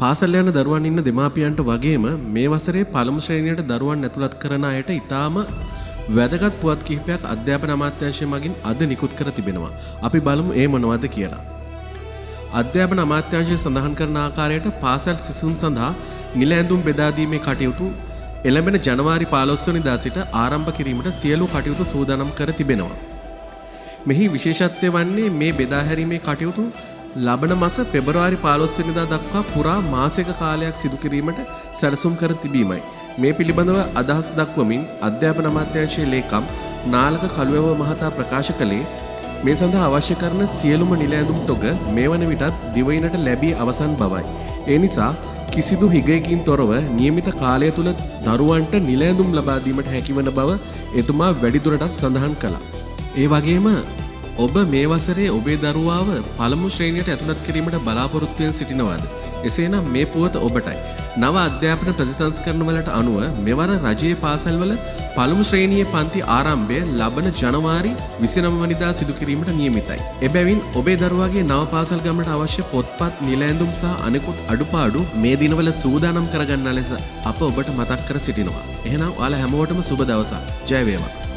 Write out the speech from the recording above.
පාසල් යන දරුවන් ඉන්න දෙමාපියන්ට වගේම මේ වසරේ පළමු ශ්‍රේණියට දරුවන් ඇතුළත් කරන අයට ඉතාම වැදගත් පුවත් කිහිපයක් අධ්‍යාපන අමාත්‍යාංශය මගින් අද නිකුත් කර තිබෙනවා. අපි බලමු ඒ මොනවද කියලා. අධ්‍යාපන අමාත්‍යාංශය සඳහන් කරන ආකාරයට පාසල් සිසුන් සඳහා නිල ඇඳුම් බෙදා දීමේ කටයුතු එළඹෙන ජනවාරි 15 වෙනිදා සිට ආරම්භ කිරීමට සියලු කටයුතු සූදානම් කර තිබෙනවා. මෙහි විශේෂත්වය වන්නේ මේ බෙදා හැරීමේ කටයුතු ලබන මස පෙබරවාරි 15 වෙනිදා දක්වා පුරා මාසික කාලයක් සිදු කිරීමට සැලසුම් කර තිබීමයි. මේ පිළිබඳව අදහස් දක්වමින් අධ්‍යාපන අමාත්‍යාංශයේ ලේකම් නාලක කළුවැව මහතා ප්‍රකාශ කළේ මේ සඳහා අවශ්‍ය කරන සියලුම නිල ඇඳුම් තොග මේ වන විටත් දිවයිනට ලැබී අවසන් බවයි. ඒ නිසා කිසිදු හිගයකින් තොරව නියමිත කාලය තුළ දරුවන්ට නිල ඇඳුම් ලබා දීමට හැකිවන බව එතුමා වැඩිදුරටත් සඳහන් කළා. ඒ වගේම ඔබ මේ වසරේ ඔබේ දරුවාව පළමු ශ්‍රේණියට ඇතුළත් කිරීමට බලාපොරොත්තුවෙන් සිටිනවාද? එසේනම් මේ පුවත ඔබටයි. නව අධ්‍යාපන ප්‍රතිසංස්කරණ වලට අනුව මෙවර රජයේ පාසල්වල පළමු ශ්‍රේණියේ පන්ති ආරම්භය ලබන ජනවාරි 29 වනිදා සිදු කිරීමට නියමිතයි. එබැවින් ඔබේ දරුවාගේ නව පාසල් ගමනට අවශ්‍ය පොත්පත්, නිල ඇඳුම් සහ අනෙකුත් අඩුපාඩු මේ දිනවල සූදානම් කරගන්නා ලෙස අප ඔබට මතක් කර සිටිනවා. එහෙනම් ඔයාලා හැමෝටම සුබ දවසක්. ජය වේවා.